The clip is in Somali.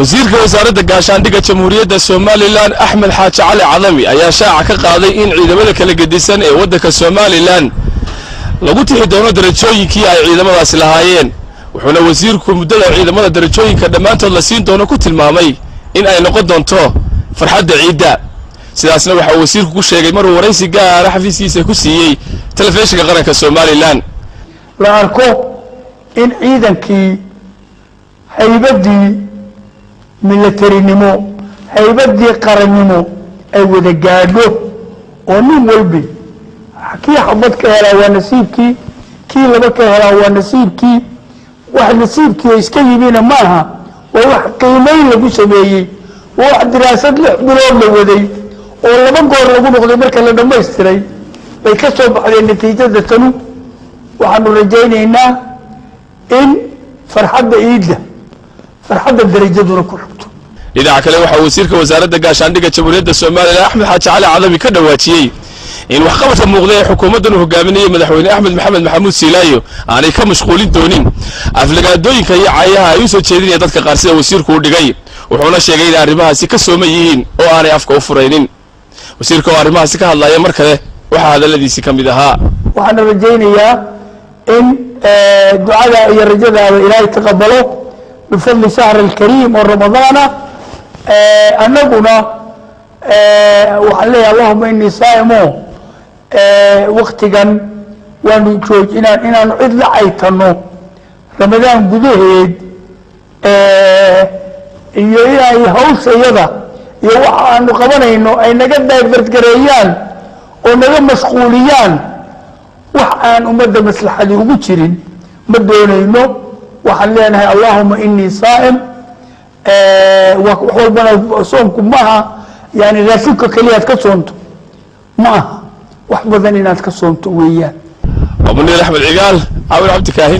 Wasiirka wasaaradda gaashaandhigga Jamhuuriyadda Somalilan, Axmed Xaaji Cali Cadami, ayaa shaaca ka qaaday in ciidamada kala gedisan ee waddanka Somalilan lagu tixi doono darajooyinkii ay ciidamadaasi lahaayeen. Wuxuuna wasiirku muddada ciidamada darajooyinka dhammaantood la siin doono ku tilmaamay in ay noqon doonto farxadda ciidda. Sidaasna waxaa wasiirku ku sheegay maruu waraysi gaara xafiiskiisa ku siiyey Telefishinka Qaranka Somalilan. La arko in ciidankii haybaddii militarinimo, haybaddii qarannimo ay wada gaadho, oo nin walbi kii xabad ka helaa waa nasiibkii, kii laba ka helaa waa nasiibkii. Wax nasiibkii iska yimina maaha, waa wax qiimeyn lagu sameeyey, waa wax diraasad 6 bilood la waday oo laba goor lagu noqday. Marka la dhammaystiray bay ka soo baxdeen natiijada tanu. Waxaanu rajaynaynaa in farxadda iidda, farxadda darajaduna ku xigto. Dhinaca kale, waxaa wasiirka wasaaradda gaashaandhigga Jamhuuriyadda Somalilan, Axmed Xaaji Cali Cadami, ka dhawaajiyey in waxqabadka muuqda ee xukuumaddan uu hogaaminayay madaxweyne Axmed Maxamed Maxamuud Siilaayo aanay ka mashquulin doonin aflagaadooyinka iyo caayaha ay u soo jeedinaya dadka qaar, sida wasiirku u dhigay. Wuxuuna sheegay in arrimahaasi ka sooman yihiin oo aanay afka u furaynin. Wasiirka oo arrimahaasi ka hadlaya mar kale, waxaa hadalladiisi ka mid ahaa: Waxaana rajaynayaa in ducada iyo rajadaaba Ilaahay taqabalo bifadli shahr alkariim oo Ramadaana. Annaguna waxaan leeyahay, "Allahuma inii saa'imo." Waktigan waanu jooj inaanu cid la caytano Ramadaan gudaheed iyo inay hawshayada iyo waxa aanu qabanayno ay naga divert gareeyaan oo naga mashquuliyaan wax aan ummadda maslaxadi ugu jirin, ma doonayno. Waxaan leenahay, "Allahuma inii saa'im." Wax walbana soomku maaha, yani raashinka keliyaad ka soonto ma aha, wax badan inaad ka soonto weeyaan. Waa Muniir Axmed Cigaal, Caawil Cabdikaahin.